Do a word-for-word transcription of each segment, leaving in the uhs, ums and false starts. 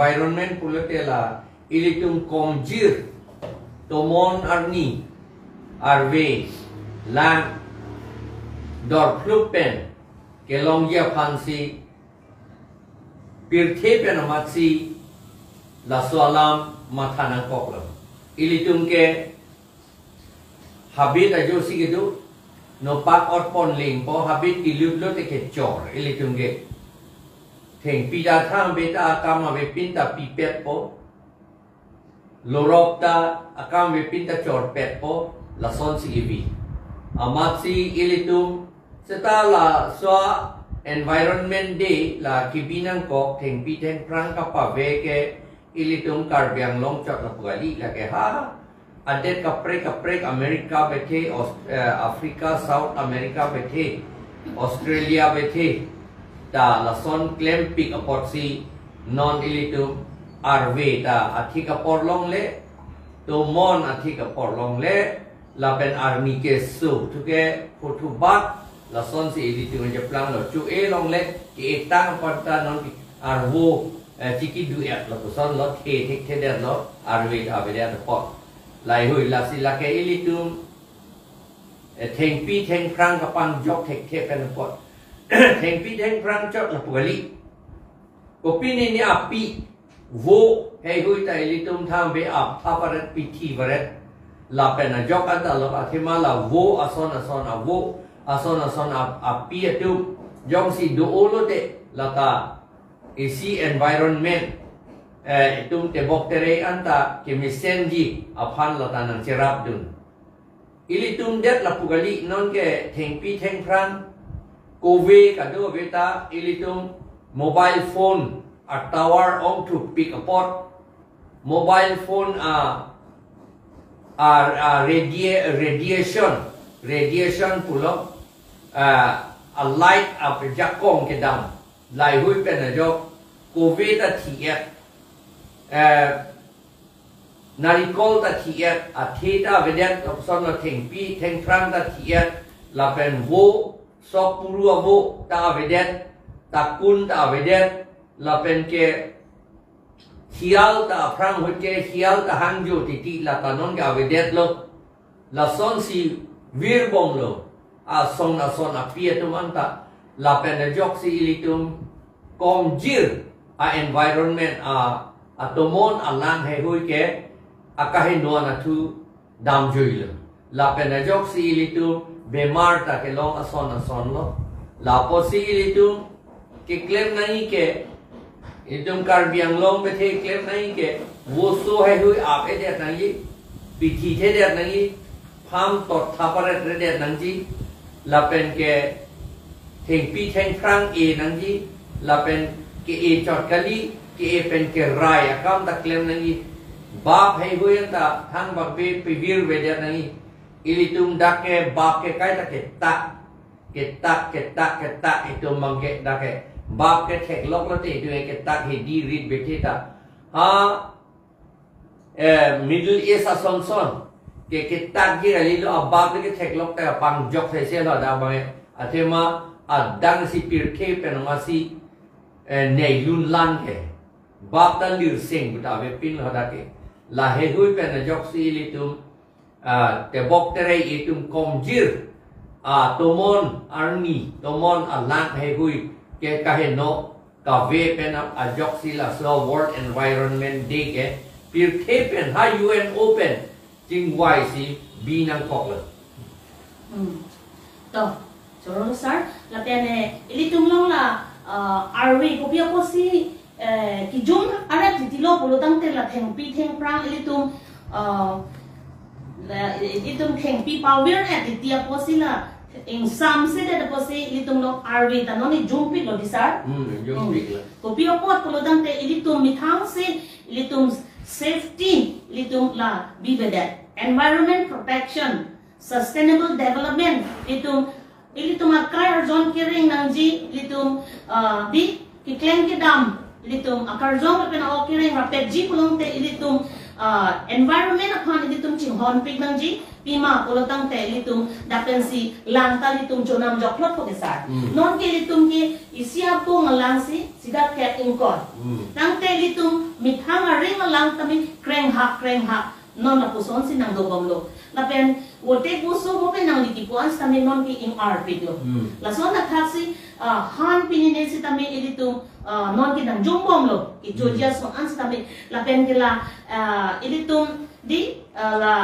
Environment pulote la ilitum komjir, tomon arni, arve, lang, dorphluk pen kelongji aphansi pirthe pen amatsi laso alam matha nangkoklo. Ilitum ke habit ajoksi kedo, nopak otpon lingpo, habit kilut lote kechor ilitum ke. Thengpi ta thang beta akam avepin ta pipetpo. Lorok ta akam avepin ta chorpetpo, lasonsi ivi. Amatsi ilitum seta laso Environment Day la kebi nangkok thengpi thengphrang kapave ke ilitum Karbi Anglong chot lapu kali, lake ha adet kaprek kaprek, America bethe, Aus-, eh, Africa, South America bethe, Australia bethe, ta lason klempik apotsi non ilitum arve ta athik apor longle, tomon athik apor longle, lapen arni keso thuke phuthubak, lasonsi ilitum jeplanglo. Chu-e longle, ke-etang apot ta non arvo, eh, chiki du-et lo, puson lo, the thekthedetlo, arve ta avedet apot. Laheihui lasi lake ilitum, eh, thengpi thengphrang kapangjok thekthe pen apot. Thengpi thengphrang chot lapu kali. Kopine ne api, vo heihui ta ilitum thang be aptha paret, pithi paret. Lapen ajok anta lo athema la vo ason ason avo, ason ason ap-, api atum jongsi do-o lote lata isi environment, eh, itum tebok terei anta kemesenji aphan lata nangcherapdun. Ilitum det lapu kali, non ke thengpi thengphrang kove kado aveta ilitum mobile phone a tower ongthupik apot, mobile phone a, a, a radia-, radiation, radiation pulo, a, a light ajakong kedam, laheihui pen ajok kove ta thi-et, eh, narikol ta thi-et, athe ta avedet, lapuson lo thengpi thengphrang ta thi-et, lapen vo, sok puru avo ta avedet, takun ta avedet, lapen ke hial ta aphrang ahut ke hial ta hangjo titi lata non ke avedetlo. Lasonsi virbomlo ason ason api atum anta, lapen ajoksi ilitum komjir a environment a, atomon alang heihui ke akaheno anathu damjuilo. Lapen ajoksi ilitum bemar ta kelong ason ason lo. Lapusi ilitum keklem nangji ke, itum Karbi Anglong bethe klem nangji ke, voso heihui ap-edet nangji, pithi thedet nangji, pham tot thaparet redet nangji, lapen ke thengpi thengphrang e nangji, lapen ke-e chot kali, ke-e pen kerai akam ta klem nangji. Bap heihui anta thangbak be pevirvedet nangji. Ilitum dak ke bap ke kaita ketak, ketak, ketak, ketak, itum bang ke dak ke bap ke theklok lote itum ketak hedi rit bethe ta. Ha, eh, Middle East ason son ke ketakji kalilo, abap ke theklok ta pangjok sese lo dak bang ke. Athema adang si pirthe pen masi, eh, neilun lang ke. Bap ta lirseng buta avepin lo dak ke. Laheihui pen ajoksi ilitum, ah, tebok terei itum komjir, ah, tomon arni, tomon alang heihui ke kaheno kave pen ajoksi laso World Environment Day ke pirthe pen ha U N O pen chingvaisi bi nangkoklo. Hmm. To, choro sir, lapen, eh, ilitum along la, ah, arve kopi apotsi, eh, kijum aret titilo pulo tangte la thengpi thengphrang ilitum, ah, la, ilitum thengpi pavir-et titi apotsi la ingsamsedet apotsi ilitum along arve ta non ijumpiklo dei sir. Hmm, ijumpiklo. Hmm. Kopi apot pulo tangte ilitum methang si ilitum safety ilitum la bibedet. Environment protection, sustainable development, itum, ilitum akai arjon kereng nangji, ilitum, ah, dei keklem kedam, ilitum akarjon lapen a-ok kereng rapetji pulote ilitum, Ah, environment aphan ilitum chinghonpik nangji, pima pulo tangte ilitum dak pensi lang ta ilitum chonam jokplot po ke sar. Hmm. Non ke ilitum ke isi apung alang si, sida ke ingkoi. Hmm. Tangte ilitum methang aring alang tame krenghak, krenghak. Non lapuson si nangdobomlo. Lapen vote puso mo pen nangli kipu-an sitame non ke ing-arpiklo. Hmm. Lason athak si, ah, han pinine sitame ilitum, ah, non ke nangjumbomlo. Kechoji Hmm. ason an sitame. Lapen ke la, ah, ilitum di, ah, la,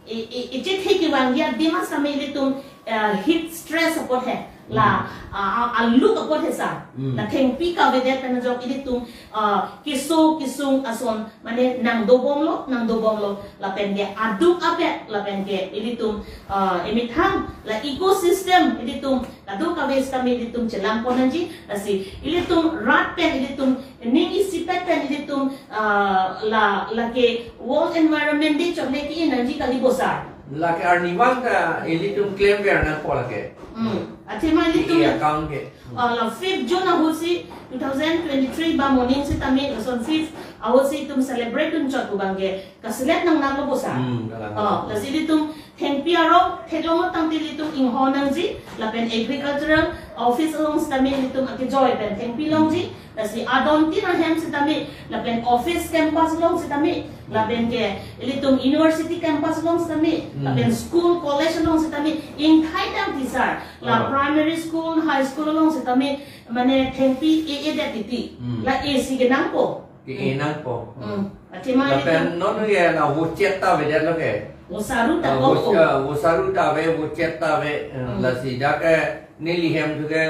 i, i, i chethe kevangji adim an sitame ilitum, ah, heat stress apot he. La, Hmm. ah, ah, aluk apot he sar. Hmm. La thengpi kavedet pen ajok ilitum, ah, keso kesung ason, mane nangdobomlo, nangdobomlo. Lapen ke aduk apet, lapen ke ilitum, ah, emethang, la ecosystem ilitum, kadokave sitame ilitum chelangpon nangji, lasi ilitum rat pen ilitum, ning isipet pen ilitum, ah, la, lake World Environment Day chokle ke-in nangji kali bo sar. Lake arnivang ta ilitum klemver nangpo lake. Hmm. Athema ilitum Iya la, account ke. ah, la fifth June ahutsi two thousand twenty-three ba moning sitame, lason fifth ahutsi itum celebrate dunchot pu abang ke, kaselet nangnanglo bo sar. Hmm, kalang. Ah, lasi ilitum thengpi arong, theklong tangte ilitum inghon nangji, lapen agricultural office along sitame ilitum akejoi pen thengpi longji, lasi adon tin ahem sitame, lapen office campus along sitame, lapen ke ilitum university campus along sitame, Hmm. lapen school, college along sitame, ingthai dam ti sar, la Ah. primary school, high school along sitame, mane thengpi e-edet titi, Hmm. la isi ke nangpo. Ke-e nangpo. Hmm. Athema Lapen ilitum non ye la vochet ta avedetlo ke. Vosaru ta Ah, kok voc-, ko. ah, vosaru ta ave, vochet ta ave, eh, Hmm. lasi dak ke neli hem thu ke,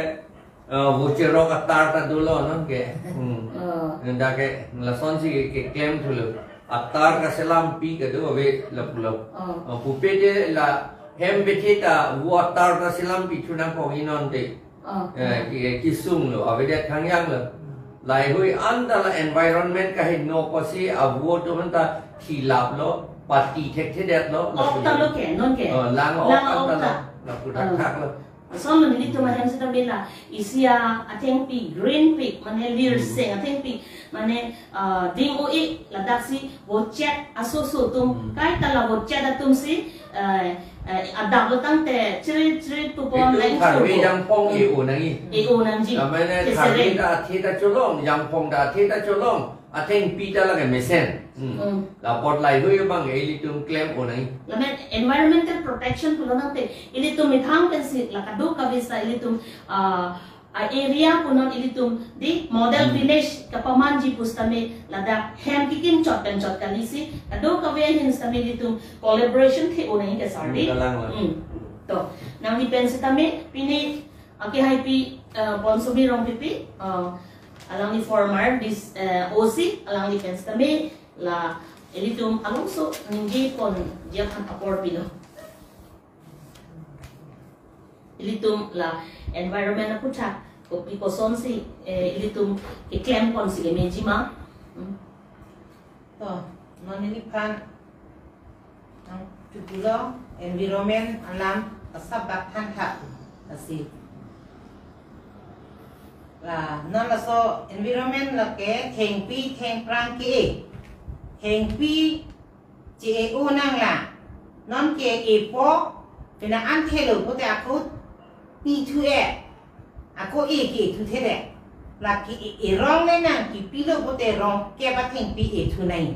ah, vocherok atar ta dolo non ke. Hmm. Ah. Dak ke lasonsi ke, keklem thulo. Atar kaselampi kedo ave lapulo. Ah. Ah, pupe de la hem bethe ta vo atar kaselampi thu nangkok inon te. Ah. Eh, ke, kesunglo, avedet thangyanglo. Laheihui anta la environment kaheno kosi avo atum anta thilaplo, pati thekthedetlo, Ok ta lo ke, non ke. Oh, lang ok Lang anta ok la, ta. lapu Ah. thakthaklo. Ason lo nelitum ahem sitame la, isi athengpi, green pik, mane lir Hmm. seng athengpi, mane, ah, ding o-e, ladaksi, vochet asoso atum, Hmm. kaita la vochet atum si, eh, eh, adap lo tangte, chiri, chiri, tupon, Itum lain tharve subo. jangphong Hmm. e-o nangji. E-o nangji. Amene Kesere. tharve ta athe ta cholong, jangphong ta athe ta cholong, athengpi ta lake mesen. Hmm. Hmm. Lapot laheihui abang ilitum klem-o nangji. Lamen environmental protection pulo nangte, ilitum methang pensi, la kadokave sita ilitum, ah, a-area punon ilitum di model Hmm. village kapamanji pusitame ladak hem kekim chot pen chot kalisi, kadokave ahin sitame ilitum collaboration the-o nangji ke sar di. Hmm, kalang lang. Hmm. To, nangli pen sitame, pini, ah, kehaipi, ah, Ponsumi Rongpipi, ah, alangli former dis, eh, O C, alangli pen sitame, la ilitum alongso ningjeponji aphan apor pilo. Ilitum la environment aputhak, kopi kosonsi, eh, ilitum keklempon si kemeji ma. Hmm. To, non neliphan nangthupulo environment alam asap bak than thak asi. La, non laso environment lake thengpi thengphrang ke-e. Thengpi che-e-o nanglang. Non ke-epo, pina anthelo pote ako pithu-e. Ako e ke-ethu thede. La ke-e-, erong le nang kipilo pote rong ke ba thengpi ethu nai.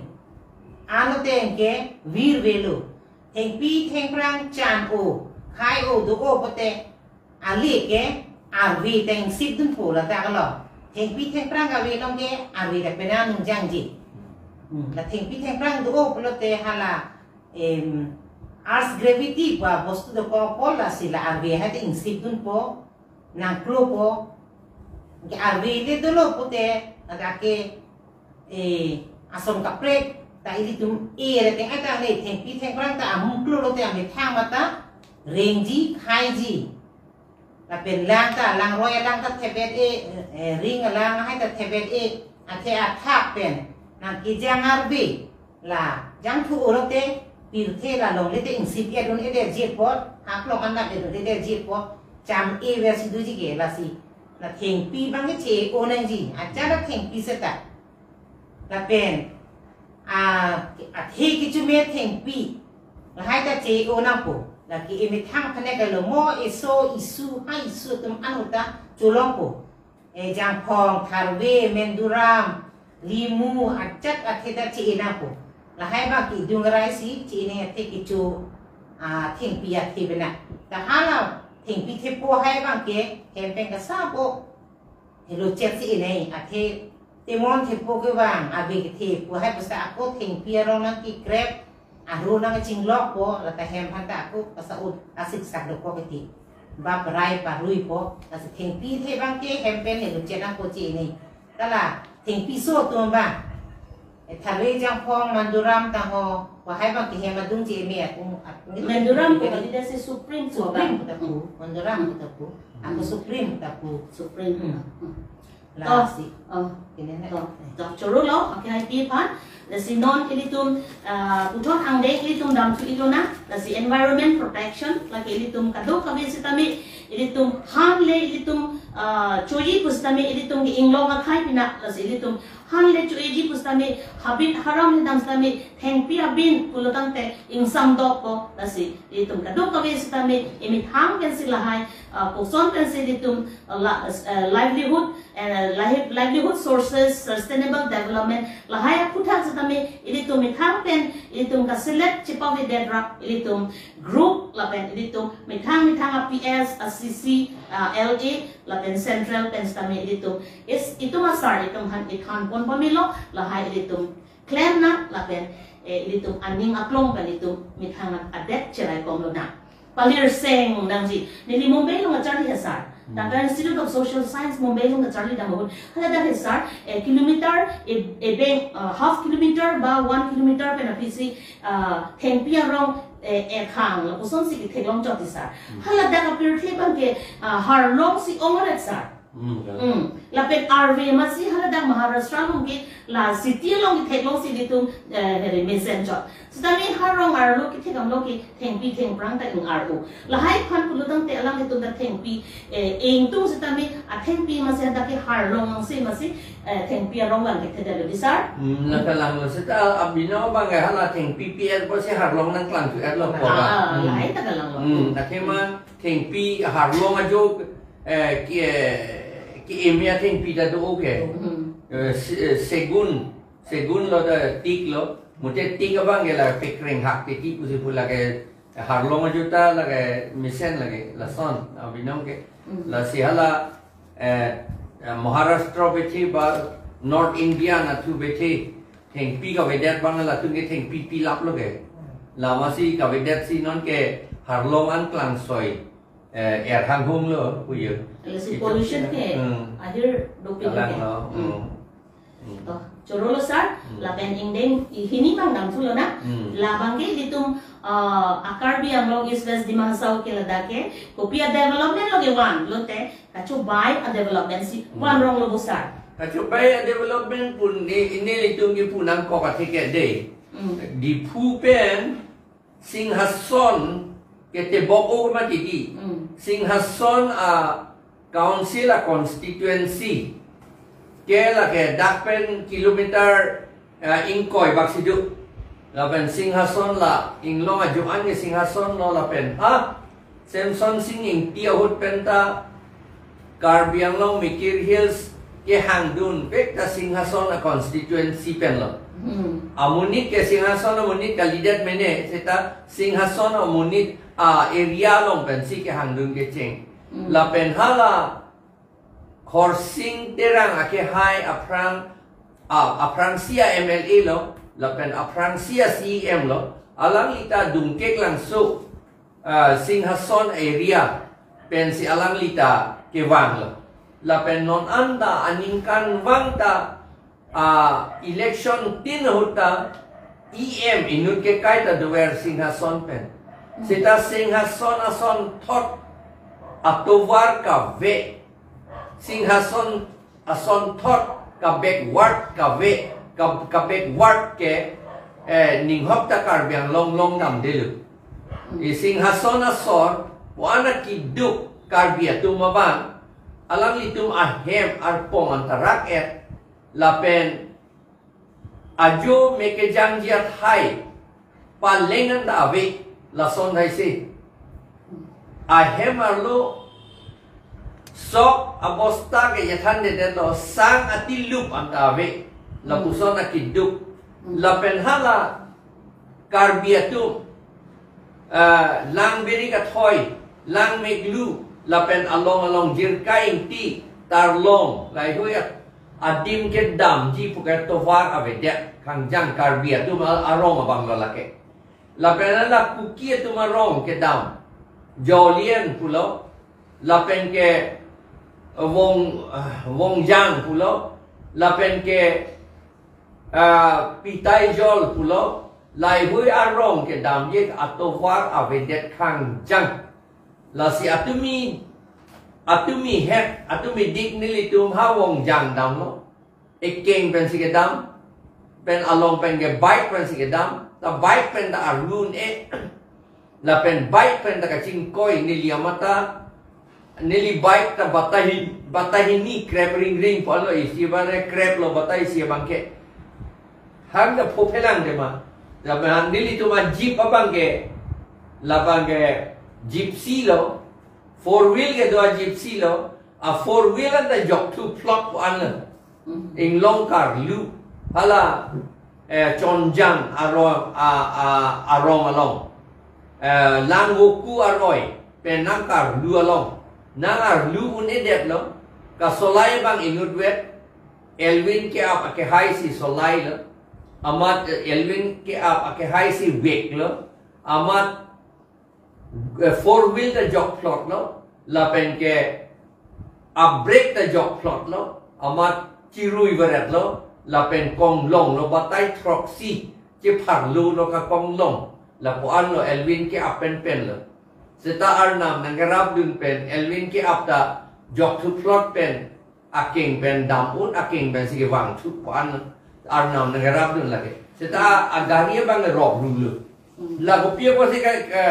Ano teng ke virvelo. Thengpi thengphrang chan-o, khai-o do-o pote ale ke arve ta ingsip dunpo la ta kalo. Thengpi thengphrang kave along ke arve ta pena nungjangji. Hmm, la thengpi thengphrang do-o pulote hala, em, Earth's gravity pu abostu dokok apot lasi la arve hai ta ingsip dunpo, nangklopo. Ke arve le dolo pote, la ke, eh, ason kaprek ta ilitum e re teng ai ta le thengpi thengphrang ta amung klo lote amethang mata rengji, khaiji. Lapen lang ta, langroi alang ta thepet-e, eh, ring alang hai ta thepet-e, athe athak pen nangkejang arve, la jangthu-o lote, pirthe la longle te ingsip edun-edet ji apot, haklong anap edun-edet ji apot, cham-e versi doji ke lasi. La thengpi abang ke che-o nangji, acha la thengpi seta. Lapen, ah, Athe kecho me thengpi lahai ta che-o nangpo. Lake emethang aphan ke lo mo, eso, isu, ha isu atum an uta cholongpo. E Jangphong, Tharve, Menduram, Limu, ajat athe ta che-e nangpo. Lahai abang ke idung rai si che-e nang athe kecho, ah, thengpi athe bena. Ta hala thengpi thepo hai abang ke hem pen kasabo. Helo chet si inai athe temon thepo kevang ave kethe pu hai pusa ako thengpi arong nangkekrep, aru nangchinglokpo, lata hem aphan ta ako pasa ut asik sak dokok kethe. Bap rai paruipo, lasi thengpi the abang ke hem pen helo chet nangpo che inai. Ta la thengpi so atum abang. E Tharve, Jangphong, Menduram tangho, lahai abang ke hem adung che me atum, atum Menduram ke thengpi. Kali dasi Supreme Supreme Supreme. Tapu, Menduram tapu. Ako Supreme tapu. Supreme. Hmm. Hmm. Lasi. Oh. Ini na. To, to, choro lo, okay, hai pi aphan. Lasi non ilitum, ah, puthot angdeng ilitum damthu ilo na, lasi environment protection, lake ilitum kadokave sitame, ilitum han le ilitum, ah, choji pusitame, ilitum ke inglong akhai pina, lasi ilitum han le choji pusitame, habit haram le dam sitame, thengpi abin pulo tangte ingsam dokpo, lasi ilitum kadokave sitame, emethang pensi lahai, ah, koson pensi ilitum, ah, la, ah, livelihood, eh, live-, livelihood sources, sustainable development, lahai aphuthak sitame, ilitum methang pen, ilitum ka-select chepavedet ra, ilitum group lapen ilitum methang methang a P S, a C C, a L A, lapen central pen sitame ilitum. Is, itum asar itum aphan ithan pon pamelo, lahai ilitum klem nang, lapen, eh, ilitum aning aklong pen ilitum methang adet cherai kom lonang. Palir seng nangji. Neli Mumbai along kacharli he sar. Hmm. Dhaka Institute of Social Science Mumbai along kacharli dam ahut. Hala dak he sar, eh, kilometer, eh, ebeng, eh, half kilometer ba one kilometer pen aphi si, ah, thengpi arong, eh, ekhang, lapuson si ketheklong chot he sar. Hmm. Hala dak apirthe abang ke, ah, harlong si ong ret sar. Hmm, ya. Hmm. Lapen arve masi hala dak Maharashtra along ke la city along ketheklong si ilitum, eh, heri mesen chot. Sitame harong arlo kethek damlo ke thengpi thengphrang ta ing-ar-o. Lahai aphan pulo tangte alanglitum ta thengpi, eh, ingtung sitame athengpi masi hadak ke harlong angse masi, eh, thengpi arong lang kethedetlo bisar. Hmm, la kalanglo seta abinong abang ke hala thengpi pi-etpo si harlong nangklangthu-etlo ko ba. Ah, hmm. Lahai ta kalanglo. Hmm, athema thengpi harlong ajo, eh, ki, eh, ki-eme athengpi ta do ke. Hmm. Eh, se-, eh, segun, segun lo ta teak lo, mute teak abang ke la pekreng hak titi pusi pu lake harlong ajo ta lake mesen lake lason, abinong ke. Hmm. Lasi hala, eh, eh, Maharashtra bethi ba North India nathu bethi thengpi kavedet abang latum ke thengpi pilaplo ke. Lamasi kavedet si non ke harlong an klangsoi, eh, erhang honglo puyo. Lasi pollution ke, hmm, ahir dopik ke. Kalanglo, hmm. Hmm. Hmm. To, choro lo sar, hmm, lapen ingdeng hini abang damthulo na. Hmm. Labang ke ilitum, ah, a Karbi Anglong East West Dima Hasao ke ladak ke, kopi a development lo ke van, lote, kachobai a development si, hmm, van rong lo bo sar. Kachobai a development pun ne, ne ilitum ke pu nangkok athe ke dei. Hmm. Diphu pen, Singhason ke tebok-o mati di. Hmm. Singhason a council a constituency ke lake dak pen kilometer, eh, ingkoi bak si do. Lapen Singhason la inglong ajo-an ke Singhason lo lapen ha Semson Sing Ingti ahut pen ta Karbi Anglong Mikir Hills kehangdun vek ta Singhason a constituency pen lo. Hmm. Amonit ke Singhason amonit kalidet mene, seta Singhason amonit a area along pensi kehangdun kecheng. Hmm. Lapen hala Khorsing Terang akehai aphrang, a, aphrangsi a M L A lo, lapen aphrangsi a C E M lo, alangli ta Dungkeklangso, ah, Singhason area pensi alangli ta kevanglo. Lapen non anta aningkanvang ta, ah, election tin ahut ta E M inut ke kaita dover Singhason pen. Seta Singhason asonthot atovar kave, Singhason asonthot ka backward kave, ka, ka backward ke, eh, ninghok ta Karbi Anglong longdamdelo. I Singhason asor, pu-an akiduk Karbi atum abang, alanglitum ahem arpong anta rak-et, lapen Ajo me kejangji athai paleng anta ave, lason athai si. Ahem arlo sok abosta ke yathan dedetlo, sang atilup anta ave. Lapuson akeduk. Lapen hala Karbi atum, ah, Langbiri Kathoi, Langmeklu, lapen along along Jirka Ingti, Tarlong, laheihui adim kedamji pu ke tovar avedet khangjang, Karbi atum a-, arong abanglo lake. Lapen hala Kuki atum arong kedam, Jolien pulo, lapen ke Wong, ah, Wongjang pulo, lapen ke, ah, Pitaijol pulo, laheihui arong kedamji atovar avedet khangjang. Lasi atumi, atumi het, atumi dik nelitum ha Wongjang damlo. Ekeng pensi kedam, pen along pen ke bike pensi kedam, ta bike pen ta arlu un-e, lapen bike pen ta kachingkoi, neli amata, neli bike ta batahi, batahini krep ring ring pulo, isi abang ke krep lo bata isi abang ke. Hang ta phophelang de ma. Lapen nelitum a-jeep abang ke, labang ke Gypsy lo, four wheel kedo a-Gypsy lo, a-four wheel anta jokthu phlot pu anlo. Inglong karlu, hala, eh, Chonjang arong, a, a, arong along, eh, Langvoku aroi pen nangkarlu along, nangarlu un-edetlo. Kasolai abang inutvet, Elwin ke-ap akehai si solailo. Amat, eh, Elwin ke-ap akehai si veklo. Amat eh, four wheel ta jok phlotlo, lapen ke a-brake ta jok phlotlo, amat chirui varetlo, lapen konglonglo, batai throksi chepharlo lo, kakonglong, lapu anlo Elwin ke-ap pen penlo. Seta Arnam nangkerapdun pen Elwin ke-ap ta jokthu phlot pen akeng pen dam un, akeng pensi kevangthu pu an Arnam nangkerapdun lake. Seta agari abang rok rulu. Hmm. La kopi apotsi ka, ka,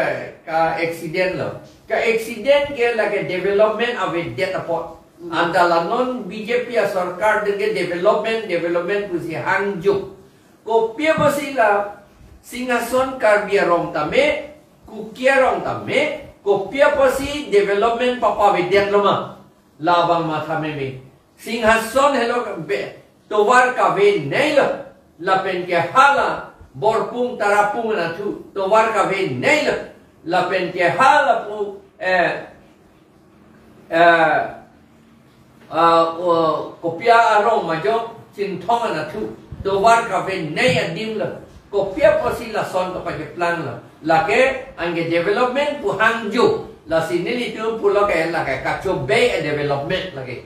ka-accident lo. Ka-accident ke lake development avedet apot. Hmm. Anta la non B J P asorkar deng ke development, development pusi hangjuk. Kopi apotsi la Singhason Karbi arong tame, Kuki arong tame, kopi apotsi development papavedetlo ma? Labang matha meme. Singhason helo be, tovar kaveneilo. Lapen ke hala Borpung Tarapung anatthu tovar kaveneilo. Lapen ke hala pu, eh, eh, ah, o, kopi arong ma jo, Chinthong anatthu tovar kavenei adimlo. Kopi apotsi lason kapacheplanglo? Lake anke development pu hangjuk. Lasi nelitum pulo ke lake kachobei a-development lake.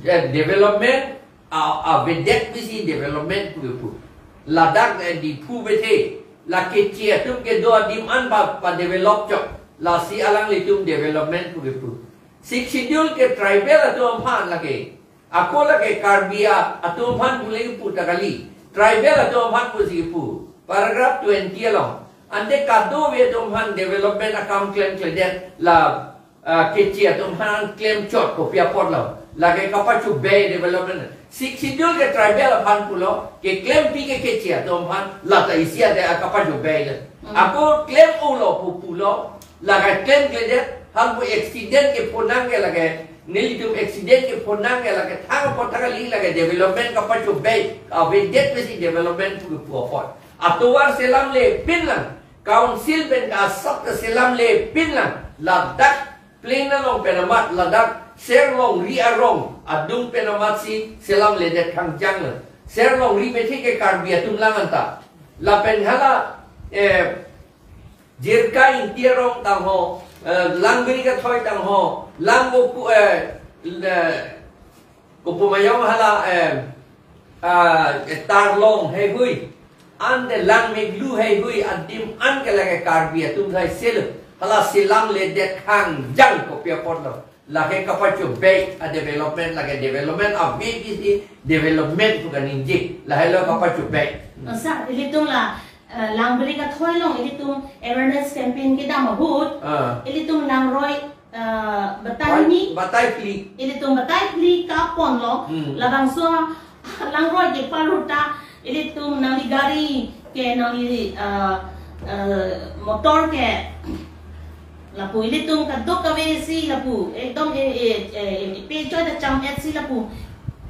Eh, development a, avedet pusi development pu pu. Ladak, eh, Diphu bethe, la Keche atum kedo adim an pa, padevelop chot. Lasi alanglitum development pu pu. Sixth Schedule ke tribal atum aphan lake. Ako lake Karbi a, atum aphan pu le pu ta kali. Tribal atum aphan pusi pu. Paragraph twenty along. Ante kadokave atum aphan development akam klemkledet la, ah, Keche atum aphan klem chot kopi apotlo? Lake kapachobei development. Sixth Schedule ke tribal aphan pulo, keklempi ke Keche atum aphan, lata isi ade kapachobei le. Hmm. Ako klem-olo pu pulo, lake klemkledet, halapu accident kephonang ke lake, nelitum accident kephonang ke lake, thang apot thang kali lake development kapachobei, avedet pusi development pu pu apot. Atovar selamlepinlang, council pen ke asap ke selamlepinlang, ladak plain along pen amat, ladak Serlongri arong adung pen amatsi selamledet khangjanglo. Serlongri bethe ke Karbi atum lang anta. Lapen hala, eh, Jirka Ingti arong tangho, eh, Langbiri Kathoi tangho, Langvoku, eh, le-, kopi ma jong hala, eh, ah, eh, Tarlong heihui, ante Langmeklu heihui, adim an ke lake Karbi atum athai selo. Hala selamledet khangjang kopi apotlo? Lake kapachobei a-development, lake development ave pusi development pu kaningje. Lahelo kapachobei. Sir, ilitum la, eh, Langbiri Kathoi along ilitum awareness campaign kedam ahut, ah, ilitum langroi, eh, batai ni, batai phli. Ilitum batai phli kaponlo, hmm, labangso langroi ke paruta, Ilitum nangli gari ke, nangli, ah, ah, motor ke, lapu ilitum kadokave si lapu ekdom e, e, e, e, pejoi ta cham-et si lapu.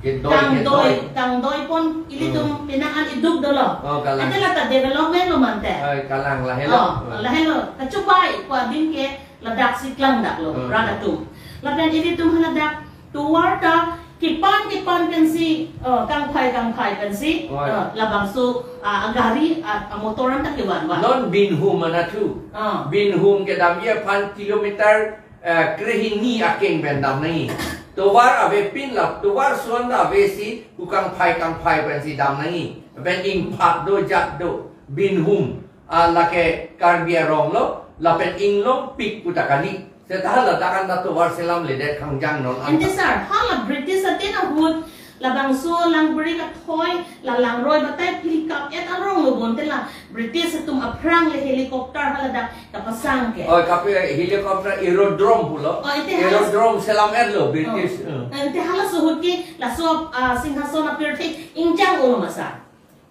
Kedoi, kedoi. Tangdoi, tangdoi pon ilitum Hmm. penang an iduk dolo. Oh, kalang. Ante la ta development lo mante. Oi, kalang, lahelo. Oh, Hmm. lahelo. Kachubai ko adim ke ladak si klangdak lo, Hmm. rat atum. Lapen ilitum haladak tovar ta kepan kepan pensi, oh, kangphai kangphai pensi, Oi. oh, labangso, ah, agari, ah, amotor an ta kevan van. Non Binhum anathu. Ah. Binhum kedamji aphan kilometer, eh, krehini akeng pen dam nangji. Tovar avepin la, tovar son ta ave si, ku kangphai kangphai pensi dam nangji. Pen ingphat do jat do, Binhum, ah, lake Karbi arong lo, lapen inglongpik pu ta kali. Seta haladak an ta tovar selamledet khangjang non an. Ante sir, hala British atin ahut, labangso Langbri kathoi, la Langroi batai phlikap-et arong lo bonte la British atum aphrang le helicopter haladak kapasang ke. Oh, kape helicopter aerodrome pulo. Oh, ante hala Aerodrome selam-et lo British. Oh. Hmm. Ante halaso ahut ke, laso, ah, Singhason apirthe ingjang-o lo ma sir?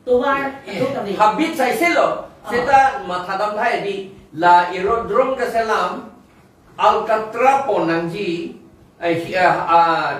Tovar, Eh, kadokave. habit saise lo. Oh. Seta mathadam thai di la aerodrome keselam, Alcatraz pon nangji, eh, hi-, eh, ah,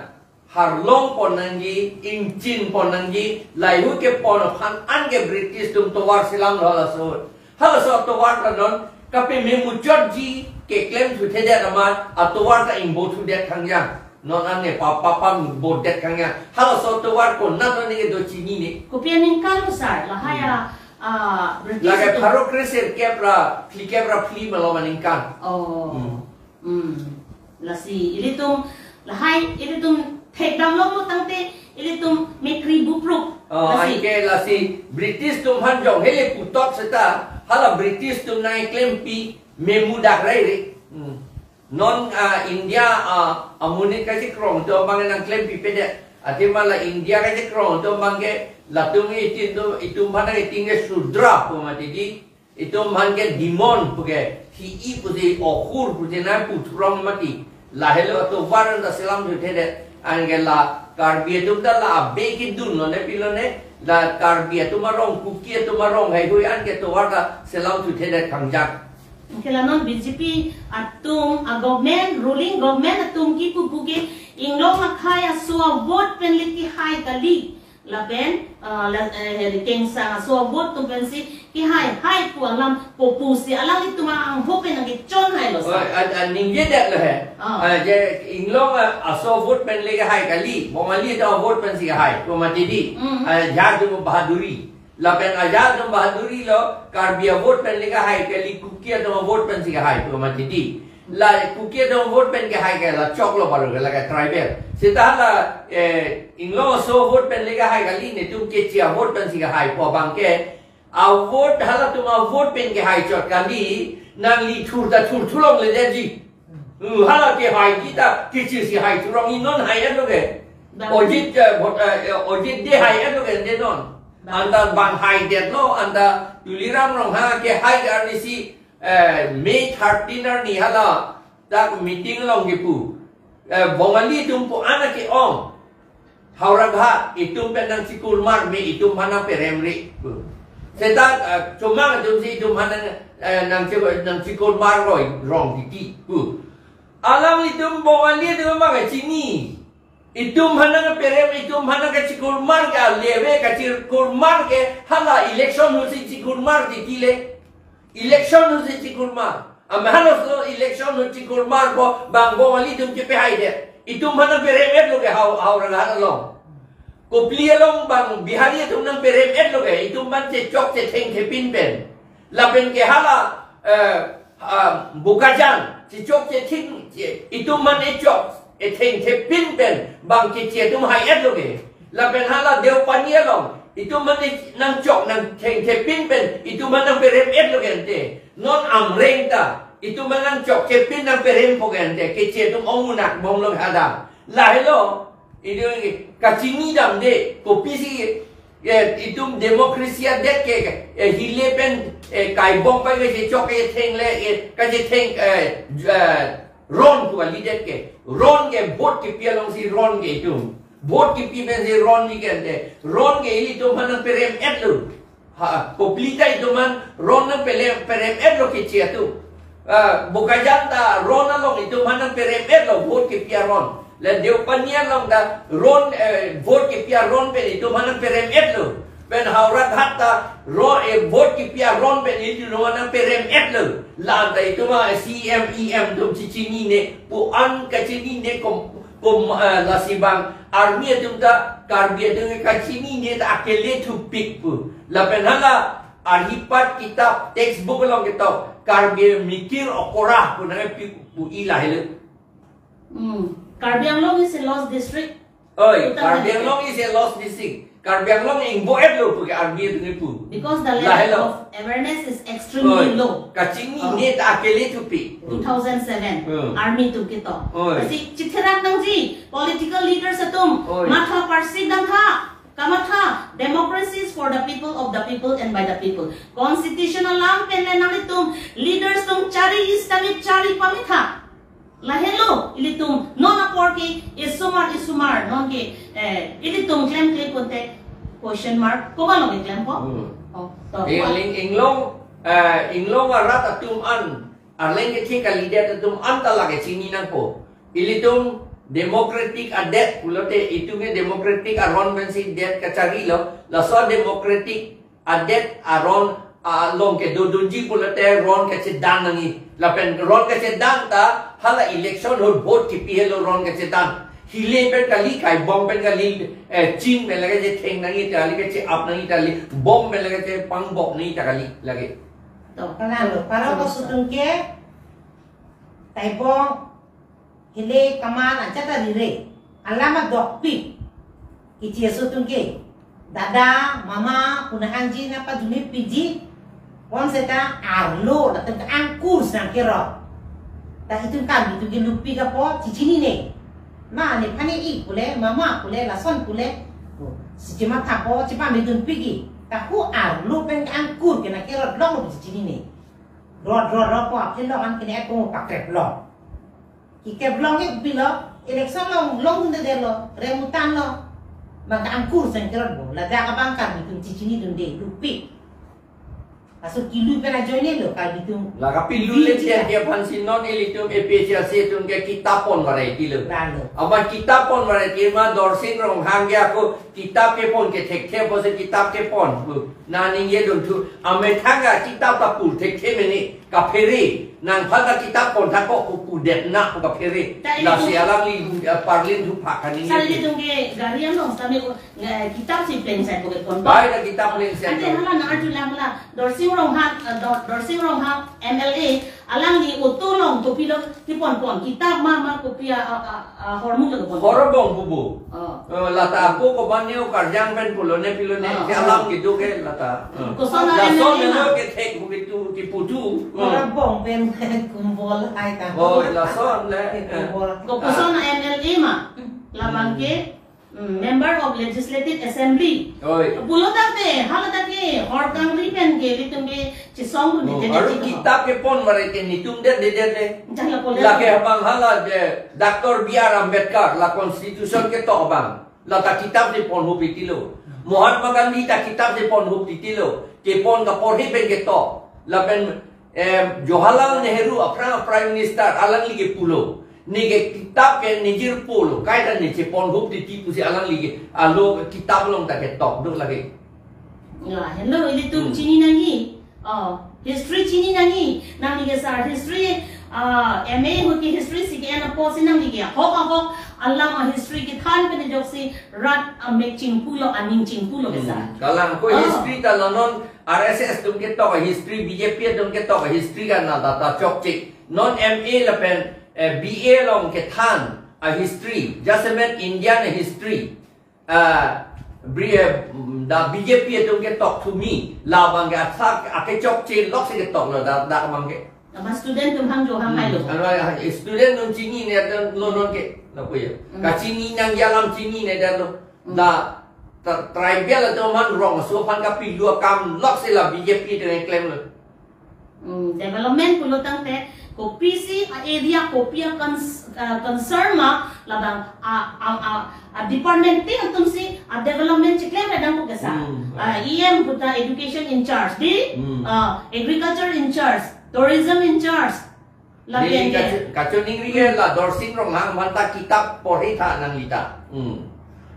Harlong pon nangji, Ingchin pon nangji, lahei ahut kepon aphan an ke British atum tovar selam lo halaso. Halaso tovar ta non kapememuchotji keklem thuthedet amat atovar ta ingbo thudet khangjang. Non an ne pa, pa, pa bodet khangjang. Halaso tovar konat ne kedo chinine. Kopi aningkan lo sir, lahai Hmm. a, ah, British Lake atum. pharo kre-sirkep ra phlikep ra phli malom aningkan. Oh. Hmm. Hmm. Lasi ilitum, lahai ilitum thekdam lo mo tangte ilitum mekri bupruk. Oh, Lasi. anke lasi British atum aphan jong hele putot seta, hala British atum nangklempi memudak rai re. Hmm. Non, ah, India, ah, amonit kachekrong atum abang nangklempipedet. Athema la India kachekrong atum abang ke latum itin atum, itum aphan itin ke Sudra pu mati di. Itum aphan ke demon pu ke, hi-i pusi, ohur pusi nangpu thurong mati. Lahelo atovar an ta selam thuthedet. Anke la Karbi atum ta la abe kedun lone pilone. La Karbi atum arong, Kuki atum arong heihui an ke tovar ta selam thuthedet khangjang. Anke la non B J P atum a government, ruling government atum kipu pu ke inglong akhei aso avote pen le kehai kali. Lapen, ah, la, eh, heri kengsang aso avote atum pensi kehai hai pu alam kopusi alanglitum angho pen nangkechon hai lo Oh, sa. a, a, ningjedet lo he. Ah. Ah, je inglong, ah, aso avote pen le kehai kali, Bongali atum avote pensi kehai pu mati di. Mm. Ah, ajahak atum bahaduri. Lapen ajahak atum bahaduri lo, Karbi avote pen le kehai kali, Kuki atum avote pensi kehai pu mati di. La Kuki atum avote pen kehai ke la choklo baru ke la ke tribal. Seta hala, eh, inglong aso avote pen le kehai kali, netum Keche avote pensi kehai pu abang ke. Avote halatum avote pen kehai chot kali, nangli thur ta thur thulongledetji. Hmm, hala kehai kita Keche si hai thurong, inon hai-et lo ke. Bang. Ojit, eh, bot, eh, Ojit de hai-et lo ke de non. Bang. Anta bang haidet lo, anta Tuliram Ronghang kehai ke arnisi, eh, May thirteen arni hala dak meeting along kipu. Eh, Bongali atum pu ana ke-ong. Howraghat, itum pen nangchikurmar me, itum aphan nangperemre. Seta, eh, chomang atum si itum aphan nang, eh, nangchi-, nangchikurmar roi, rong titi pu. Alanglitum Bongali atum abang chini. Itum aphan nangperem, itum aphan nangkachikurmar ke, aleve kachikurmar ke, hala election ahut si chikurmar titi le. Election ahut si chikurmar. Ama halaso election ahut chikurmar pu bang Bongali atum chepehaidet. Itum aphan nangperem-et lo ke Haw-, Howraghat along. Kopili along bang Bihari atum nangperem-et lo ke. Itum aphan chechok chethengthepin pen. Lapen ke hala, eh, ah, Bokajan, chechok chetheng, che-, itum aphan echok ethengthepin pen bang Keche atum hai-et lo ke. Lapen hala Deopani along, itum aphan nangchok nangthengthepin pen, itum aphan nangperem-et lo ke ante. Non Amreng ta, itum aphan nangchokchepin nangperempo ke ante. Keche atum ongmunak bom lo ke hadak. Lahelo, itum kachinidamde, kopisi, eh, itum democracy adet ke, eh, hile pen, eh, kaibom pai kachechok kachetheng le, eh, kachetheng, eh, j-, eh, ron pu kalidet ke. Ron ke vote kepi alongsi ron ke itum. Vote kipi pensi Ron ni kente. Ron ke ilitum aphan nangperem-etlo. Ha, Koplita itum aphan Ron nangperem, perem-etlo Keche atum. Ah, Bokajan ta Ron along itum aphan nangperem-etlo vote kipi aron. La Deopani along ta Ron, eh, vote kipi aron pen itum aphan nangperem-etlo. Pen Howraghat ta Ron, eh, vote kipi aron pen itum aphan nangperem-etlo. La anta itum a C M, E M atum chechinine, pu an kachinine kom, kom, eh, lasi bang army atum ta Karbi atum kachinine ta akele thupik pu. Lapen hala arhipat kitap textbook along ketok Karbi mikir okora pu nangpi pu ila helo. Hmm. Karbi Anglong is a lost district. Oi, Uttar Karbi Pradesh. Anglong is a lost district. Karbi Anglong ingbo-etlo pu ke army atum pu. Because the level Lahelo. Of awareness is extremely Oi, low. Kachinine Oh. ta akele thupik. Two thousand seven, Hmm. army atum ketok. Oi. Lasi chitherak nangji, political leaders atum, Oi. Matha parsik nangtha, kamatha, democracy is for the people, of the people, and by the people. Constitution alam pen le nanglitum, leaders atum chari is kami chari pamitha. Lahelo, ilitum, non apor ke, isomar, isomar, non ke, eh, ilitum klemkle pute, question mark, komat along keklem ko? Hmm. Oh, to, Ing-, what? Ling-, inglong, eh, inglong arat atum an, arleng kethe kalidet atum an ta lake chini nangpo. Ilitum democratic adet pulote itum ke democratic aron pensi det kacharilo, laso democratic adet aron along kedodunji pulote Ron kachedan nangji. Lapen Ron kachedan ta hala election ahut vote kipi helo Ron kachedan. Hile pen kali, kaibom pen kali, eh, chin pen lake chetheng nangji ta kali, kache-ap nangji ta kali, bom pen lake chepangbob nangji ta kali lake. To, Kalang lo, parok Kalang. Aso atum ke, kaibom, hile kaman ajat ta rire, alam adokpik. Keche aso atum ke, dada, mama, puna anji nangpadunpikji, bonseta arlo, latum ke angkur si nangkerot. Ta itum Karbi atum ke lupik apot, chechinine. Ma, nephan ne-ik pule, mama pule, lason pule, si chemathapo, chepamedunpikji. Ta hu arlo pen angkur ke nangkerot longlo chechinine. Rot, rot, rot po, aphi long an kene ako pakrep long. Kikep long ik bilo, election long, longdundedetlo, remutan lo. Bang angkur si nangkerot bo, ladak abang Karbi atum chechinidunde, lupik. Aso kilu pen ajoine lo, Karbi atum. La kapilu Biji le dia la. Dia aphansi non ilitum A P H L C atum ke kitap pon variety lo. Lalo. Amat kitap pon variety ma Dorsing Ronghang ke ako kitap kepon ke thekthe apotsi kitap kepon. Bu, nang ningje dunthu. Amethang ke kitap ta pur thekthe mene kaphere. Nangphan ta kitap pon thakok pu pudet na pu kaphere. Ta ini Lasi tu- alangli, eh, parlin thu phak kani Sari nge. Itum ke gari ano, sami ko, eh, kitap si pleng sai ko ke pon. Bai ta kitap pleng sai Ante ko. Hala nang arju lang la. Dorsing Ronghang, eh, Dor-, Dorsing Ronghang M L A, alangli auto along kopi lo kepon pon. Kitap ma, ma kopi a, a, a, a, hormu lo kepon. Horbong bubu. Oh. Eh, lata ako koban neo karjang pen pulo ne pilo ne, Oh, ke oh. Alam gitu ke lata. Eh. Koson Lason M L A nelo ma. Ke thek begitu kiputu. Eh. Horbong pen kumbol ai ta. Oh, lason le. Ke kumbol. Ko koson M L A ma. Labang Hmm. Ke Mm, Member of Legislative Assembly. Oi. Pulo tangte, hala tangte, hor kangri pen ke, ilitum ke, chesong dun Oh, de, aru de, de, kitap kepon mare ke netum det, det, det, det. Jala pole. Lake abang hala de, Doctor B R Ambedkar, la constitution ketok abang. Lata kitap si ponhup titilo. Mahatma Gandhi ta kitap si ponhup titilo. Kepon kaporhi pen ketok. Lapen Em, Jawaharlal Nehru aphrang Prime Minister alangli ke pulo. Ne ke kitap ke nejir pulo. Kaita ne cheponhup titi pusi alangli ke. Alo kitap along ta ketok do lake. Ya, hello, ilitum Hmm. Chini nangji. Oh, history chini nangji. Nangli ke sir history, ah, M A ahut ke history si ke-en apotsi nangli ke. Ahok ahok, alam a history kethan pen ajoksi rat amek chingpulo, aning chingpulo ke sir. Hmm. Kalang ko Oh. History ta la non R S S atum ketok a history, B J P atum ketok a history kan na data chokche. Non M A lapen, eh, B A along kethan a history, just a man Indian history. Ah, bri-, eh, mm, da B J P atum ketok thumi, labang ke athak, ake chokche lok si ketok lo, da, da abang ke. Abang student atum hangjo hang Hmm. Hai lo. Ano, ah, student atum chinine, atum lo non ke, lapu ya. Hmm. Kachinine nangji alam chinine, da lo. Hmm. Da, Tri-, tribal atum aphan rong aso aphan kapilu akam lok si la B J P atum keklem lo. Hmm, development pulo tangte, Kopisi a area, kopi a cons- uh, concern ma, labang a a a, a department ting atumsi a development chiklem redang ko kesa. Hmm. Uh, E M puta education in charge, di, Hmm. uh, agriculture in charge, tourism in charge. Lapen Neli ke kacho- kachiningri ke la Dorsing Ronghang aphanta kitap porhi tha nangli ta. Hmm.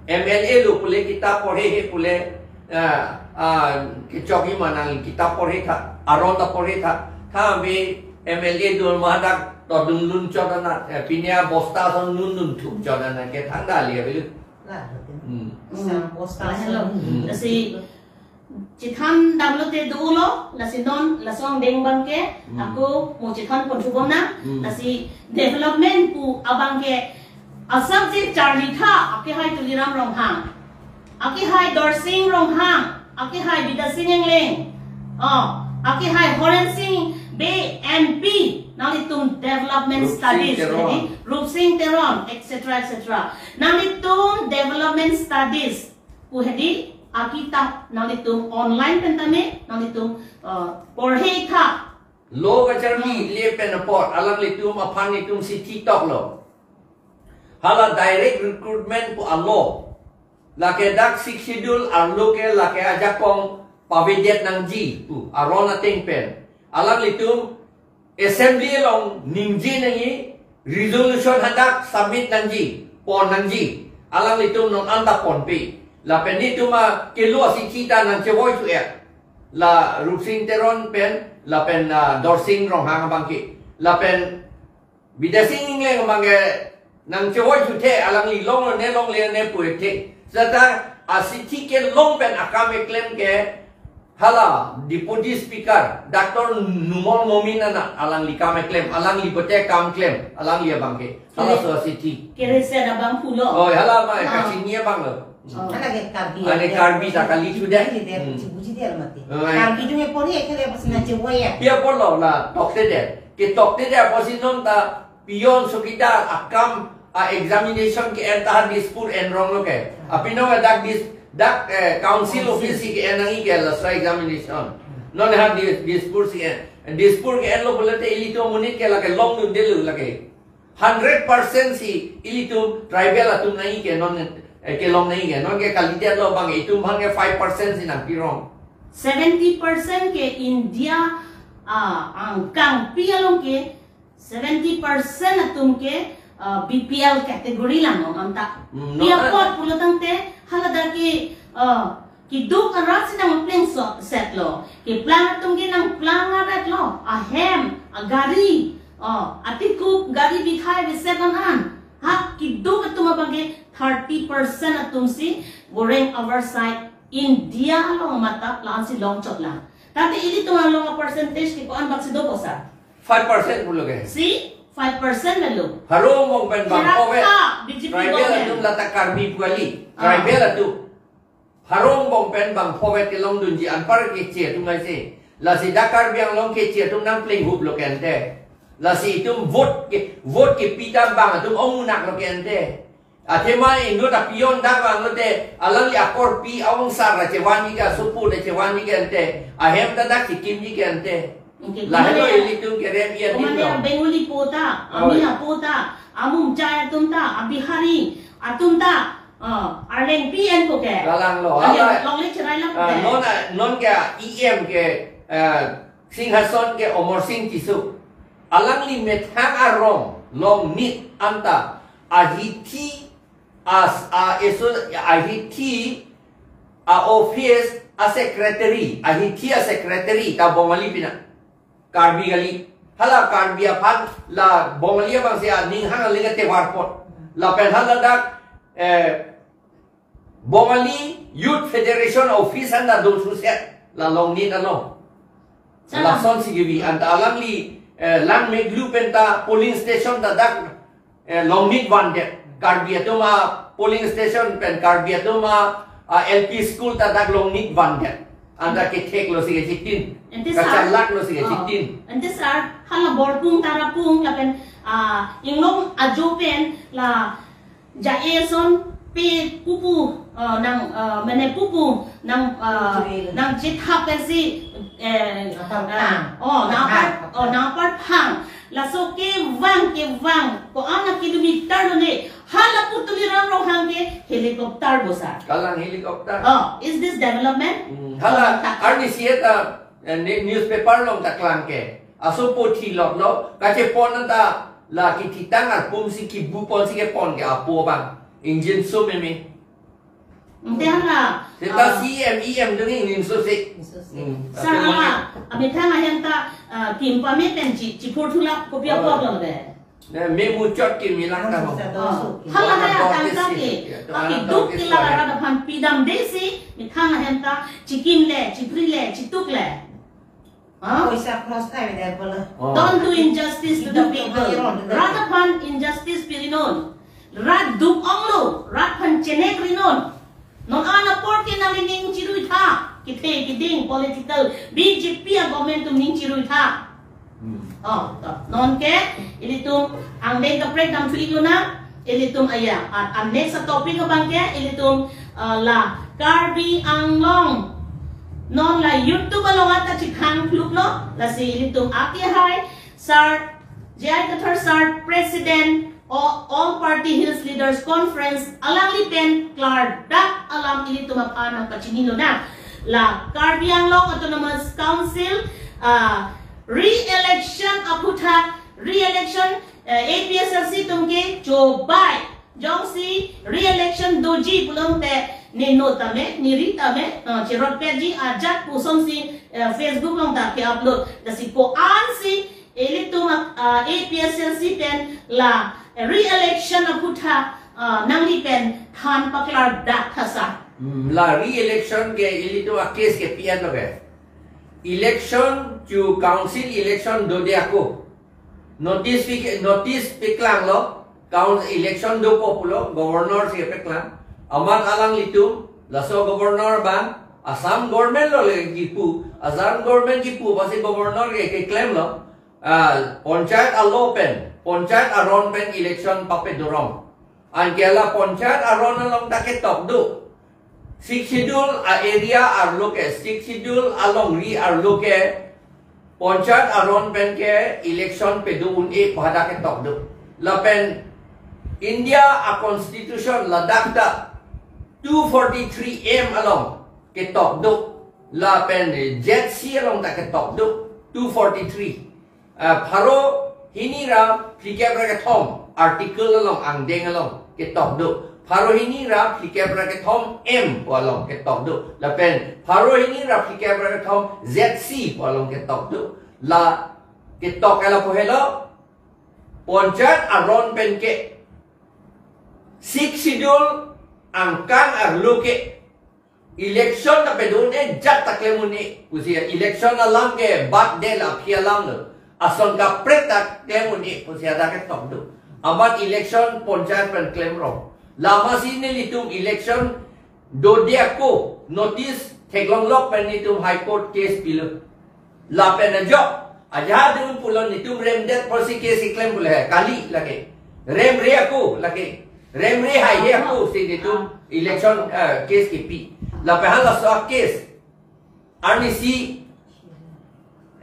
M L A lo pule kitap porhi he pule, ah, ah, kechok ima nangli kitap porhi tha, aron ta porhi tha. Tha be M L A do ma dak to dun lun chot ana, eh, pine a bosta ason nun dun thup chot ana ke thangta li avelo. Lah, betul. Hmm. Sang bosta Lah, ason hello. nun. Hmm. Lasi chithan damlo te dolo, lasi non laso angdeng abang ke, Hmm. ako mo chithan pon thubom nang, Hmm. lasi development pu abang ke, asap je charli tha, akehai Tuliram Ronghang, akehai Dorsing Ronghang, akehai Bidya Sing Engleng, oh, akehai Horen Sing Bey M P, nanglitum development Rup Sing studies, Teron. Jadi, Rup Sing Teron, et cetera, et cetera. Nanglitum development studies, pu hedi, akitap nanglitum online pen tame, nanglitum, uh, porhi tha. Lo kacharli le pen apot, alanglitum aphan itum si thitoklo. Hala direct recruitment pu a-law. Lake dak Sixth Schedule arlo ke lake ajakong pavedet nangji pu aron ateng pen. Alanglitum assembly along ningje nangji, resolution hadak submit nangji, pon nangji. Alanglitum non anta ponpe. Lapen netum akelo asithi ta nangchevoi thu-et. La Rup Sing Teron pen, lapen, ah, Dorsing Ronghang abang ke. Lapen Bidya Sing Engleng abang ke nangchevoi thu the, alangli longlo ne longle ne pu-et the. Seta asithi kelong pen akam keklem ke hala Deputy Speaker Doctor Numal Momin ana alangli kam keklem, alangli bote kam klem, alangli abang ke. Halaso asithi. Kerese abang pulo. Oh, hala ma Ah. kachini abang lo. Oh. Hala ke Karbi. Ane Karbi ta kali sudah. Buji dia, Hmm. buji, buji dia mati. Oh, ai. Karbi jung e pori ekele pas na chevoi ya. Pia polo la tokte de. Ketokte de apotsi non ta peon chowkidar akam a-examination ke-en ta ha Dispur enrong lo ke. Aphi non dak Dis dak, eh, council Council. office si ke-en nangji ke laso examination. Non ha Dis Dispur si en. Dispur ke-en lo pulote ilitum amonit ke lake longdunde lo lake. Hundred percent si ilitum tribal atum nangji ke non, eh, kelong nangji ke. Non ke kalite lo abang itum aphan ke five percent si nangpirong. Seventy percent ke India, ah, angkang pi along ke seventy percent atum ke, ah, B P L category lang no anta. Hmm, no, Pia no. Apot pulo tangte haladak ke, ah, keduk arat si nangplengso set lo. Keplang atum ke nangplang arat lo. Ahem, agari, oh, atikup gari bithai bise ban an. Ha, keduk atum abang ke thirty percent atum si goreng oversight India along mata plan si longchot lang. Tangte ilitum along a-percentage ke ko-an bak si do ko sir? Five percent pulo ke. Si five percent melo. Harong bong pen bang Kerap povet. Ka B J P Tribal government. Atum lata Karbi pu kali. Ah. Tribal atum. Harong bong pen bang povet kelongdunji anpar Keche atum aisi. Lasi dak Karbi Anglong Keche atum nangplenghup lo ke ante. Lasi itum vote ke, vote kepi ta bang atum ongmunak lo ke ante. Athema inut apeon dak bang lote alangli akorpi aongsar la chevanji ke, asopo la chevanji ke ante. Ahem ta dak chekimji ke ante. Okay, Lahelo kumane, ilitum kerem iya kumane dingdong. Bengali po ta, Oi. Ami apo ta, amum chai atum ta, a Bihari atum ta, ah, arleng P N ko ke. Galang lo, Ayo, ala, longle cherai lang ah, ke. Non, ah, non ke E M ke, ah, Singhason ke Amar Sing Tisso. Alangli methang arong Longnit anta ahithi as a eso ahithi a office a secretary, ahithi a secretary ta Bongali pina. Karbi kali. Hala Karbi aphan la Bongali abang si aning hang aling ate warpot. Lapen hala dak, eh, Bongali Youth Federation Office anta do suset la Longnit along. Sana. Lason si kebi anta alangli, eh, Langmeklu penta polling station ta dak, eh, Longnit vandet. Karbi atum a polling station pen Karbi atum a, a L P school ta dak Longnit vandet. Anta kethek lo si kechitin. Ante sir, Kachalak lo si ah, kechitin. Ante sir, hala Borpung Tarapung lapen, ah, Inglong ajo pen la Ja-e ason pe pupu, uh, nang, uh, mane pupu nang, uh, Jui. Nang chethap pensi, eh, Nangpar uh, phang. Oh, nangpar, Nangpar oh, phang. Nangpar phang. Laso kevang kevang ko-an a kilometer lo ne, hala pu Tuliram Ronghang ke helicopter bo sar. Kalang helicopter. Oh, is this development? Hmm, hala, oh, ta- arnisi ta, eh, ni-, newspaper along ta klang ke. Aso pothi lok lo, kachepon ta la kithitang arpum si kibu pon si kepon ke apo bang. Engine so meme. Ante hala, seta ah, C M, E M dunging ning so se. Ning so se. Hmm. Sar, ate mo hala, amethang ahem ta, ah, kim pame pen chi, chi phur thulak kopi apo, oh, aklong de. Ne me muchot kim ilang ta ho. Sa do, oh, so. Hala, hala, hala, tang ta ke. Ya, to aki anak duk to ke kilang suara. Arat aphan pidam de si, methang ahem ta, chi kim le, chi phri le, chi tuk le. Ha? Poisa cross thai de bola. Oh. Don't do injustice to the people. Rat aphan injustice pirinon. Rat duk onglo, rat aphan chenek rinon. Non an apor ke nangli ning chirui tha. Kithe kiding political B J P a government atum ning chirui tha. Hmm. Oh, to. Non ke, ilitum angdeng kaprek dam thu-ik lonang. Ilitum aya, a, a next topic abang ke, ilitum, uh, la Karbi Anglong. Non la YouTube along ata chikhang kluk lo, lasi ilitum ake hai, Sir J I Kathar Sir, President o All Party Hills Leaders Conference, alangli pen klardak alam ilitum aphan nangpachini lonang. La Karbi Anglong Autonomous Council, uh, re-election aphuthak, re-election, uh, A P H L C atum ke chobai. Jongsi re-election doji pulote ne no tame, ne ri tame, uh, cherot peji ajat pu asonsi, uh, Facebook along ta ke-upload. Lasi ko-ansi ilitum, uh, A P H L C pen la re-election aphuthak, uh, nangli pen than paklardak tha sir. Hmm, la re-election ke ilitum a case ke pi-an lo ke. Election chu council election dode ako. Notice pi-, notice paklang lo, council election dopo pulo, governor si paklang. Amat alanglitum, laso governor abang, Assam government lo le kipu, Assam government kipu, pasi governor ke, keklem lo, ah, panchayat alo pen, panchayat aron pen election pape dorong. Anke la panchayat aron along ta ketok do. Sixth Schedule a area arlo ke, Sixth Schedule alongri arlo ke, panchayat aron pen ke election pedo un-e pu hadak ketok do. Lapen India a constitution ladak ta two forty-three M along ketok do. Lapen Z C along ta ketok do, two forty-three. Ah, pharo hini ra phlikep ra kethom article along, angdeng along ketok do. Pharo hini ra phlikep ra kethom M pu along ketok do. Lapen pharo hini ra phlikep ra kethom Z C pu along ketok do. La ketok ke lapu helo, panchayat aron pen ke Sixth Schedule angkang arlo ke election ta pedo un-e, jat ta klem un-e pusi, election alam ke bad de la aphi alam lo. Ason kaprek ta klem un-e pusi hadak ketok do. Amat election panchayat pen klem rong. Lama si nelitum election dode ako notice theklong lok pen nelitum High Court case pilo. Lapen ajok, ajahak dun pulo, nitum remdet apotsi case keklem pulo he, kali lake. Remre ako lake. Remre haihe ako si nitum election, eh, case kipi. Lapen halaso a case arnisi,